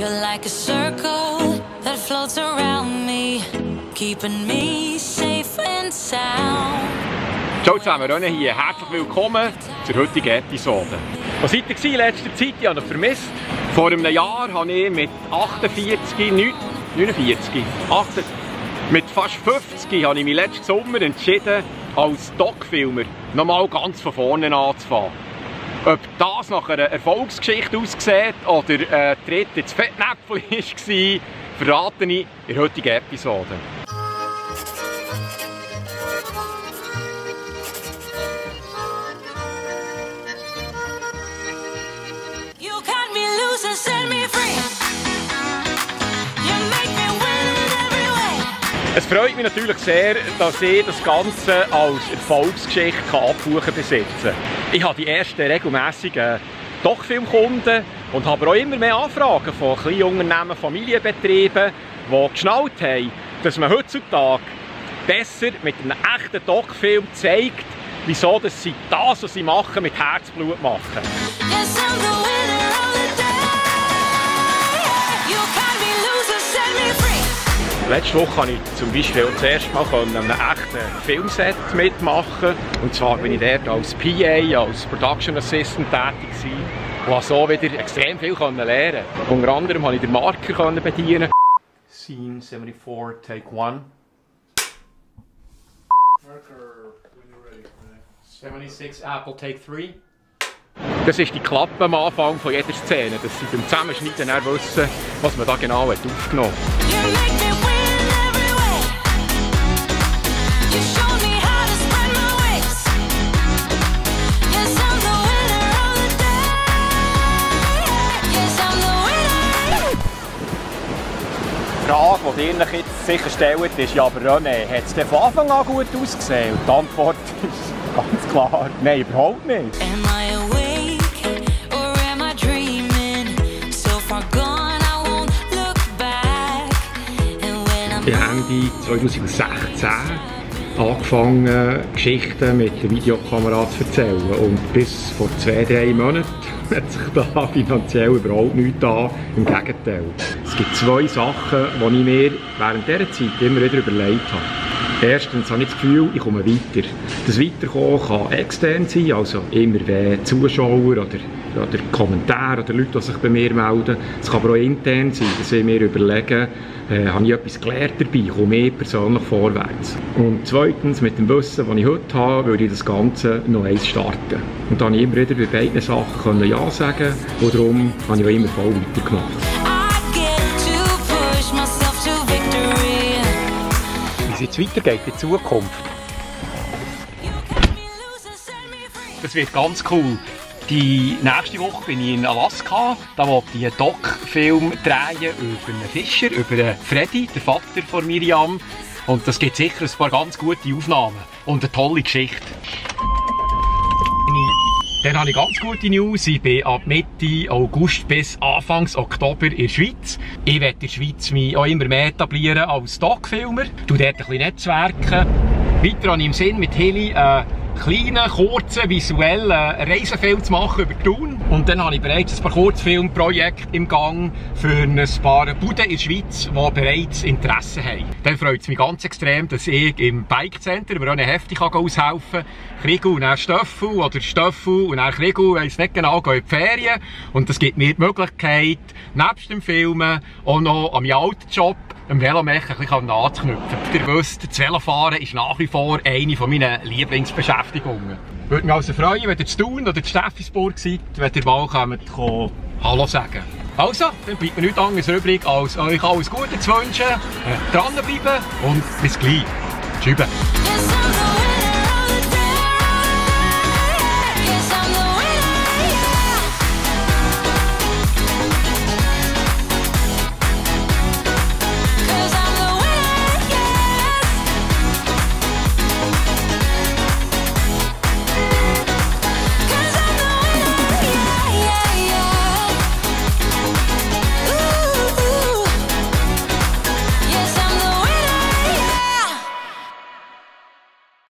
You're like a circle that floats around me, keeping me safe and sound. Ciao zusammen, René hier. Herzlich willkommen zur heutigen Episode. Was seid ihr in letzter Zeit? Ich habe euch vermisst. Vor einem Jahr habe ich mit 49, mit fast 50 habe ich mich letzten Sommer entschieden, als Doc-Filmer nochmal ganz von vorne anzufangen. Ob das nach einer Erfolgsgeschichte aussieht oder Tritt ins Fettnäpfchen war, verrate ich in der heutigen Episode. Es freut mich natürlich sehr, dass ich das Ganze als Erfolgsgeschichte abbuchen besitzen. Ich habe die ersten regelmässigen Doc-Filmkunden und habe auch immer mehr Anfragen von Kleinunternehmen, Familienbetrieben, die geschnallt haben, dass man heutzutage besser mit einem echten Doc-Film zeigt, wieso dass sie das, was sie machen, mit Herzblut machen. Letzte Woche konnte ich zum Beispiel auch das erste Mal an einem echten Filmset mitmachen. Und zwar bin ich dort als PA, als Production Assistant tätig gewesen. Und habe so wieder extrem viel lernen. Unter anderem konnte ich den Marker bedienen. Scene 74, Take 1. Marker, when you're ready. 76, Apple, Take 3. Das ist die Klappe am Anfang von jeder Szene, dass sie beim Zusammenschneiden dann wissen, was man da genau aufgenommen hat. Die Frage, die ihr euch jetzt sicher stellt, ist, ja, aber René, hat es von Anfang an gut ausgesehen? Und die Antwort ist ganz klar, nein, überhaupt nicht. Ich habe Ende 2016 angefangen, Geschichten mit der Videokamera zu erzählen. Und bis vor 2-3 Monaten hat sich da finanziell überhaupt nichts an. Im Gegenteil. Es gibt 2 Sachen, die ich mir während dieser Zeit immer wieder überlegt habe. Erstens habe ich das Gefühl, ich komme weiter. Das Weiterkommen kann extern sein, also immer wie Zuschauer oder Kommentare oder Leute, die sich bei mir melden. Es kann aber auch intern sein, dass ich mir überlege, habe ich etwas gelernt dabei, komme ich persönlich vorwärts. Und zweitens, mit dem Wissen, das ich heute habe, würde ich das Ganze noch eins starten. Und dann habe ich immer wieder bei beiden Sachen Ja sagen und darum habe ich auch immer voll weitergemacht. Wie es jetzt weitergeht in Zukunft, das wird ganz cool. Die nächste Woche bin ich in Alaska. Da will ich einen Doc-Film drehen über einen Fischer, über einen Freddy, den Vater von Miriam. Und das gibt sicher ein paar ganz gute Aufnahmen und eine tolle Geschichte. Dann habe ich ganz gute News. Ich bin ab Mitte August bis Anfang Oktober in der Schweiz. Ich werde in der Schweiz mich auch immer mehr etablieren als Doc-Filmer. Ich dort ein bisschen netzwerken. Weiter habe ich im Sinn, mit Heli kleinen, kurzen, visuellen Reisefilm zu machen über Thun. Und dann habe ich bereits ein paar Kurzfilmprojekte im Gang für ein paar Buden in der Schweiz, die bereits Interesse haben. Dann freut es mich ganz extrem, dass ich im Bike Center, wo René Hefti aushelfen kann, Kriegel und dann Stöffel oder Stöffel und dann Kriegel, ich weiss nicht genau, gehen in die Ferien. Und das gibt mir die Möglichkeit, nebst dem Filmen auch noch an meinem alten Job am Velomech ein bisschen anzuknüpfen. Ihr wisst, das Velofahren ist nach wie vor eine meiner Lieblingsbeschäftigungen. Ich würde mich also freuen, wenn ihr zu Thun oder zu Steffisburg seid, wenn ihr mal Hallo sagen. Also, dann bleibt mir nichts anderes übrig, als euch alles Gute zu wünschen, dranbleiben und bis gleich. Tschüss.